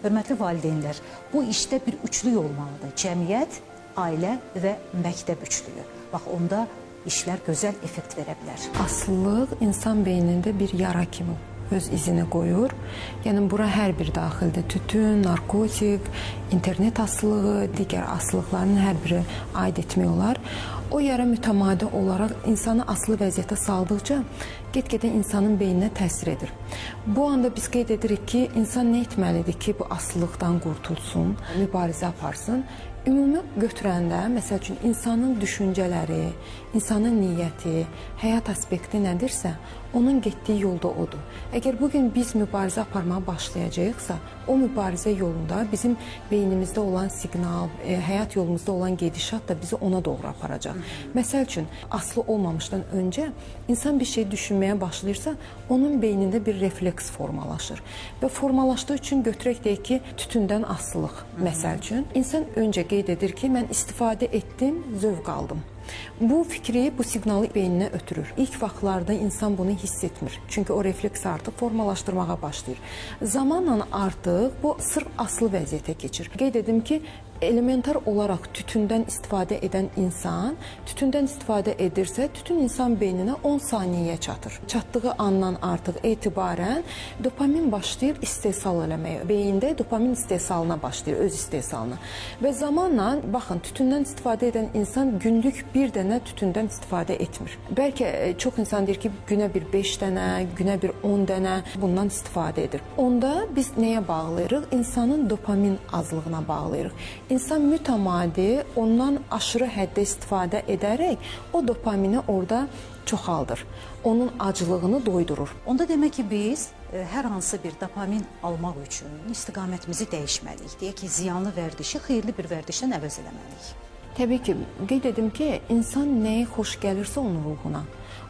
Hörmətli valideynlər, bu işdə bir üçlük olmalıdır. Cəmiyyət, ailə və məktəb üçlüyü. Bax, onda işlər gözəl effekt verə bilər. Asılılıq insan beynində bir yara kimi öz izini qoyur. Yəni, bura hər bir daxildir. Tütün, narkotik, internet asılılığı, digər asılılıqların hər biri aid etmək olar. O yara mütəmadi olaraq insanı asılı vəziyyətə saldıqca get-gedə insanın beyninə təsir edir. Bu anda biz qeyd edirik ki, insan nə etməlidir ki, bu asılılıqdan qurtulsun, mübarizə aparsın. Ümumi götürəndə, məsəl üçün, insanın düşüncələri, insanın niyyəti, həyat aspekti nədirsə, onun getdiyi yolda odur. Əgər bugün biz mübarizə aparmağa başlayacağıqsa, o mübarizə yolunda bizim beynimizdə olan siqnal, həyat yolumuzda olan gedişat da bizi ona doğru aparacaq. Məsəl üçün, asılı olmamışdan öncə insan bir şey düşünməyə başlayırsa, onun beynində bir refleks formalaşır. Və formalaşdığı üçün götürək deyək ki, tütündən asılılıq, məsəl üçün. İnsan öncə qeyd edir ki, mən istifadə etdim, zövq aldım. Bu fikri, bu siqnalı beyninə ötürür. İlk vaxtlarda insan bunu hiss etmir. Çünki o refleks artıq formalaşdırmağa başlayır. Zamanla artıq bu sırf asılı vəziyyətə keçir. Qeyd edim ki, elementar olaraq tütündən istifadə edən insan, tütündən istifadə edirsə, tütün insan beyninə 10 saniyəyə çatır. Çatdığı andan artıq etibarən dopamin başlayır istehsal eləməyə. Beyində dopamin istehsalına başlayır, öz istehsalına. Və zamanla, baxın, tütündən istifadə edən insan günlük bir dənə tütündən istifadə etmir. Bəlkə çox insan deyir ki, günə bir 5 dənə, günə bir 10 dənə bundan istifadə edir. Onda biz nəyə bağlayırıq? İnsanın dopamin azlığına bağlayırıq. İnsan mütəmadi ondan aşırı həddə istifadə edərək o dopamini orada çoxaldır. Onun aclığını doydurur. Onda demək ki, biz hər hansı bir dopamin almaq üçün istiqamətimizi dəyişməliyik. Deyək ki, ziyanlı vərdişi xeyirli bir vərdişdən əvəz eləməliyik. Təbii ki, qeyd edim ki, insan nəyi xoş gəlirsə onun ruhuna,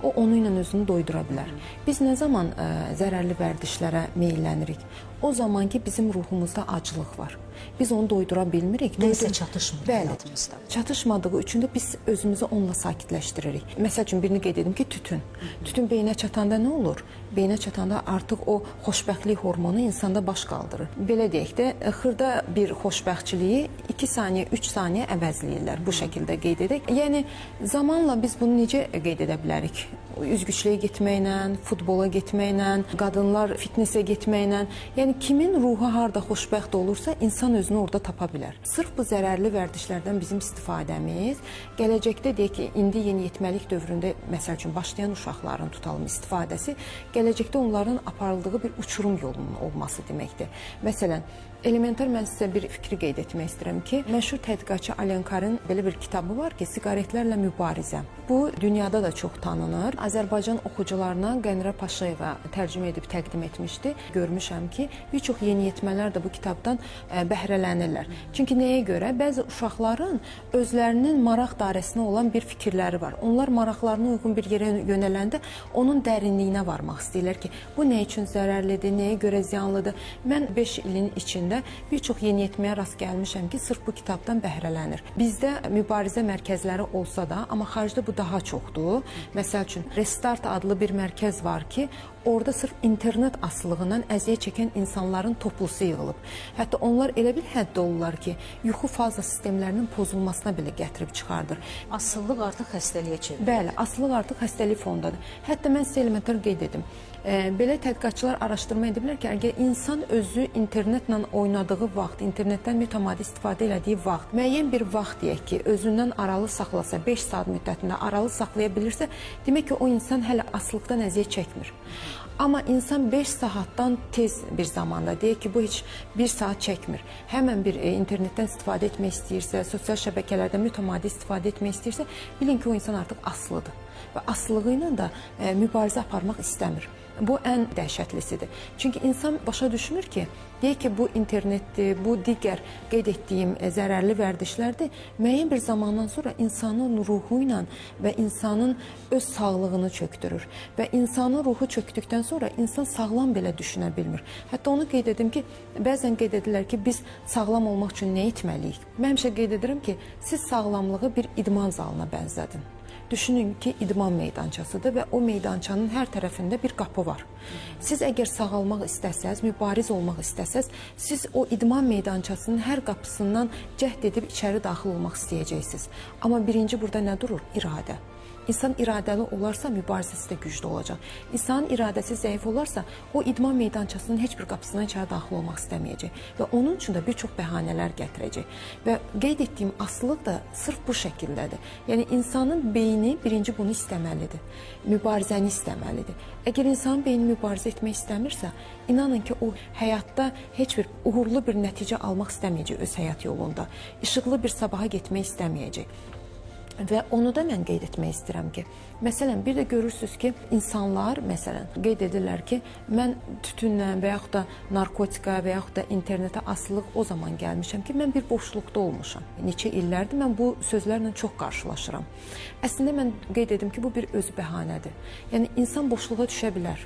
o onunla özünü doydura bilər. Biz nə zaman zərərli vərdişlərə meyillənirik? O zaman ki, bizim ruhumuzda aclıq var. Biz onu doydura bilmirik. Nəsə çatışmır həyatımızda. Çatışmadığı üçün də biz özümüzü onunla sakitləşdiririk. Məsəl üçün, birini qeyd edim ki, tütün. Tütün beynə çatanda nə olur? Beynə çatanda artıq o xoşbəxtlik hormonu insanda baş qaldırır. Belə deyək də, xırda bir xoşbəxtçiliyi 2 saniyə, 3 saniyə əvəzləyirlər. Bu şəkildə qeyd edək. Yəni, zamanla biz bunu necə qeyd edə bilərik? Üzgüçlüyə getməklə, futbola getməklə, qadınlar fitnessə getməklə. Yəni, kimin ruhu harda xoşbəxt olursa, insan özünü orada tapa bilər. Sırf bu zərərli vərdişlərdən bizim istifadəmiz, gələcəkdə deyək ki, indi yeniyetməlik dövründə, məsəl üçün, başlayan uşaqların tutalım istifadəsi, gələcəkdə onların aparıldığı bir uçurum yolunun olması deməkdir. Məsələn, elementar mən sizə bir fikri qeyd etmək istəyirəm ki, məşhur tədqiqatçı Alen Karın belə bir kitabı var ki, Siqaretlərlə mübarizə. Bu, dünyada da çox tanınır. Azərbaycan oxucularına Qənirə Paşayeva tərcümə edib təqdim etmişdi. Görmüşəm ki, bir çox yeniyetmələr də bu kitabdan bəhrələnirlər. Çünki nəyə görə? Bəzi uşaqların özlərinin maraq dairəsinə olan bir fikirləri var. Onlar maraqlarına uyğun bir yerə yönələndə onun dərinliyinə varmaq istəyirlər ki, bu nə üçün zərərlidir, nəyə görə ziyanlıdır. Mən 5 ilin içində bir çox yeniyetməyə rast gəlmişəm ki, sırf bu kitabdan bəhrələnir. Bizdə mübarizə mərkəzləri olsa da, amma xaricdə bu daha çoxdur. Məsəl üçün, Restart adlı bir mərkəz var ki, orada sırf internet asılılığından əziyyət çəkən insanların toplusu yığılıb. Hətta onlar elə bir həddə olurlar ki, yuxu faza sistemlərinin pozulmasına belə gətirib çıxardır. Asılılıq artıq xəstəliyə çevrilir. Bəli, asılılıq artıq xəstəlik fondadır. Hətta mən sizə elementar qeyd edim. Belə tədqiqatçılar araşdırma ediblər ki, əgər insan özü internetlə oynadığı vaxt, internetdən mütəmadi istifadə elədiyi vaxt, müəyyən bir vaxt deyək ki, özündən aralı saxlasa, 5 saat müddətində aralı saxlaya bilirsə, demək ki, o insan hələ asılıqdan əziyyət çəkmir. Amma insan 5 saatdan tez bir zamanda, deyək ki, bu heç 1 saat çəkmir. Həmən bir internetdən istifadə etmək istəyirsə, sosial şəbəkələrdən mütəmadi istifadə etmək istəyirsə, bilin ki, o insan artıq asılıdır və asılığı ilə də mübarizə aparmaq istəmir. Bu ən dəhşətlisidir. Çünki insan başa düşmür ki, deyək ki, bu internetdir, bu digər qeyd etdiyim zərərli vərdişlərdir. Müəyyən bir zamandan sonra insanın ruhu ilə və insanın öz sağlığını çöktürür. Və insanın ruhu çöktükdən sonra insan sağlam belə düşünə bilmir. Hətta onu qeyd edim ki, bəzən qeyd edirlər ki, biz sağlam olmaq üçün nə etməliyik? Mən həmişə qeyd edirəm ki, siz sağlamlığı bir idman zalına bənzədin. Düşünün ki, idman meydançasıdır və o meydançanın hər tərəfində bir qapı var. Siz əgər sağalmaq istəsəz, mübariz olmaq istəsəz, siz o idman meydançasının hər qapısından cəhd edib içəri daxil olmaq istəyəcəksiniz. Amma birinci burada nə durur? İradə. İnsan iradəli olarsa, mübarizəsi də güclü olacaq. İnsanın iradəsi zəif olarsa, o idman meydançasının heç bir qapısına içəri daxil olmaq istəməyəcək və onun üçün də bir çox bəhanələr gətirəcək. Və qeyd etdiyim asılılıq da sırf bu şəkildədir. Yəni insanın beyni birinci bunu istəməlidir, mübarizəni istəməlidir. Əgər insanın beyni mübarizə etmək istəmirsə, inanın ki, o həyatda heç bir uğurlu bir nəticə almaq istəməyəcək öz həyat yolunda, işıqlı bir sabaha getmək istəməyəcək. Və onu da mən qeyd etmək istəyirəm ki, məsələn, bir də görürsünüz ki, insanlar, məsələn, qeyd edirlər ki, mən tütünlə və yaxud da narkotika və yaxud da internetə asılılıq o zaman gəlmişəm ki, mən bir boşluqda olmuşam. Neçə illərdir mən bu sözlərlə çox qarşılaşıram. Əslində, mən qeyd edim ki, bu bir öz bəhanədir. Yəni, insan boşluğa düşə bilər.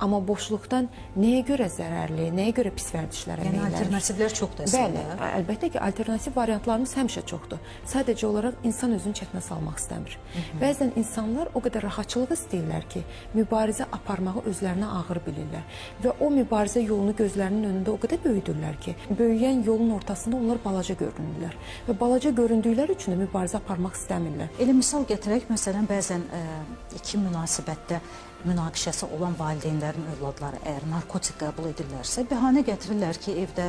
Amma boşluqdan nəyə görə zərərli, nəyə görə pis vərdişlərə yəni, meylənir? Alternativlər çoxdur əslində. Bəli, əlbəttə ki, alternativ variantlarımız həmişə çoxdur. Sadəcə olaraq insan özünü çətinə salmaq istəmir. Bəzən insanlar o qədər rahatçılıq istəyirlər ki, mübarizə aparmağı özlərinə ağır bilirlər. Və o mübarizə yolunu gözlərinin önündə o qədər böyüdürlər ki, böyüyən yolun ortasında onlar balaca görünürlər. Və balaca göründükləri üçün də mübarizə aparmaq istəmirlər. Elə misal gətirək, məsələn, bəzən iki münasibətdə münaqişəsi olan valideynlərin övladları əgər narkotik qəbul edirlərsə, bəhanə gətirirlər ki, evdə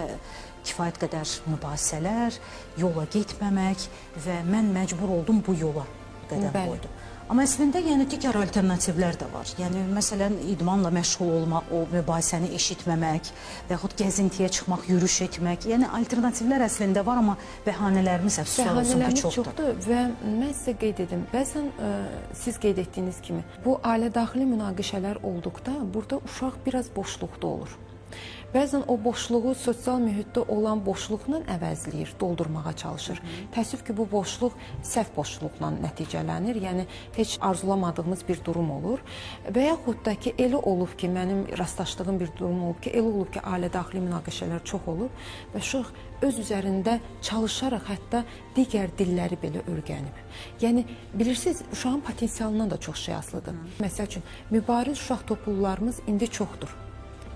kifayət qədər mübahisələr, yola getməmək və mən məcbur oldum bu yola qədəm qoydum. Amma əslində yəni digər alternativlər də var. Yəni məsələn idmanla məşğul olmaq, o mübahisəni eşitməmək və yaxud gəzintiyə çıxmaq, yürüyüş etmək. Yəni alternativlər əslində var, amma bəhanələrimiz əfsus olsun ki, çoxdur. Çoxdur və mən sizə qeyd edim. Bəzən siz qeyd etdiyiniz kimi bu ailə daxili münaqişələr olduqda burada uşaq biraz boşluqda olur. Bəzən o boşluğu sosial mühitdə olan boşluqla əvəzləyir, doldurmağa çalışır. Təəssüf ki, bu boşluq səhv boşluqla nəticələnir. Yəni, heç arzulamadığımız bir durum olur. Və yaxud da ki, elə olub ki, mənim rastlaşdığım bir durum olub ki, elə olub ki, ailə daxili münaqişələr çox olub və uşaq öz üzərində çalışaraq hətta digər dilləri belə öyrənib. Yəni, bilirsiniz, uşağın potensialından da çox şey asılıdır. Məsəl üçün, mübariz uşaq topluluqlarımız indi çoxdur.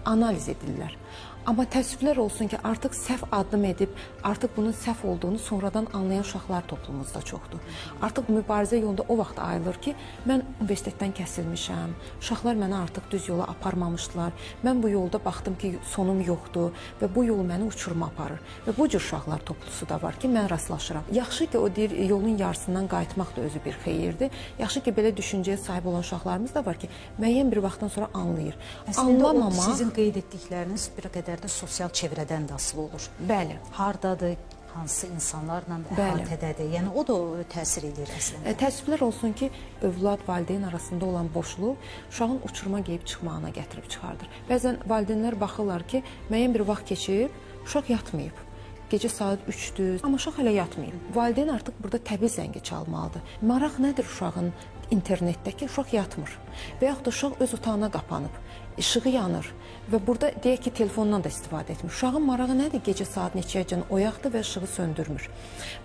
Analiz edirlər. Amma təəssüflər olsun ki, artıq səhv addım edib, artıq bunun səhv olduğunu sonradan anlayan uşaqlar toplumumuzda çoxdur. Artıq mübarizə yolunda o vaxt ayılır ki, mən universitetdən kəsilmişəm, uşaqlar məni artıq düz yola aparmamışdılar, mən bu yolda baxdım ki, sonum yoxdur və bu yol məni uçuruma aparır. Və bu cür uşaqlar toplusu da var ki, mən rastlaşıram. Yaxşı ki, o deyir, yolun yarısından qayıtmaq da özü bir xeyirdir. Yaxşı ki, belə düşüncəyə sahib olan uşaqlarımız da var ki, müəyyən bir vaxtdan sonra anlayır. Əslində, o sizin qeyd etdikləriniz bir qədər də sosial çevrədən də asılı olur. Bəli. Hardadır, hansı insanlarla əhatədədir. Yəni, o da təsir edir əslində. Təəssüflər olsun ki, övlad valideyn arasında olan boşluq uşağın uçuruma geyib çıxmağına gətirib çıxardır. Bəzən valideynlər baxırlar ki, müəyyən bir vaxt keçib, uşaq yatmayıb. Gecə saat 3-dür, amma uşaq hələ yatmayıb. Valideyn artıq burada təbii zəngi çalmalıdır. Maraq nədir uşağın internetdəki? Uşaq yatmır və yaxud da uşaq öz otağına qapanıb, işığı yanır və burada deyək ki, telefondan da istifadə etmir. Uşağın marağı nədir? Gecə saat neçəyəcən oyaqdır və işığı söndürmür.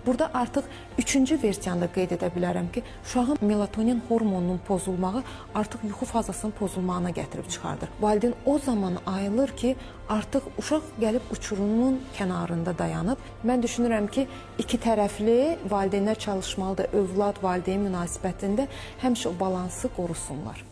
Burada artıq üçüncü versiyanda qeyd edə bilərəm ki, uşağın melatonin hormonunun pozulmağı artıq yuxu fazasının pozulmağına gətirib çıxardır. Valideyn o zaman ayılır ki, artıq uşaq gəlib uçurumun kənarında dayanıb. Mən düşünürəm ki, iki tərəfli valideynlər çalışmalıdır, övlad valideyn münasibətində həmişə o balansı qorusunlar.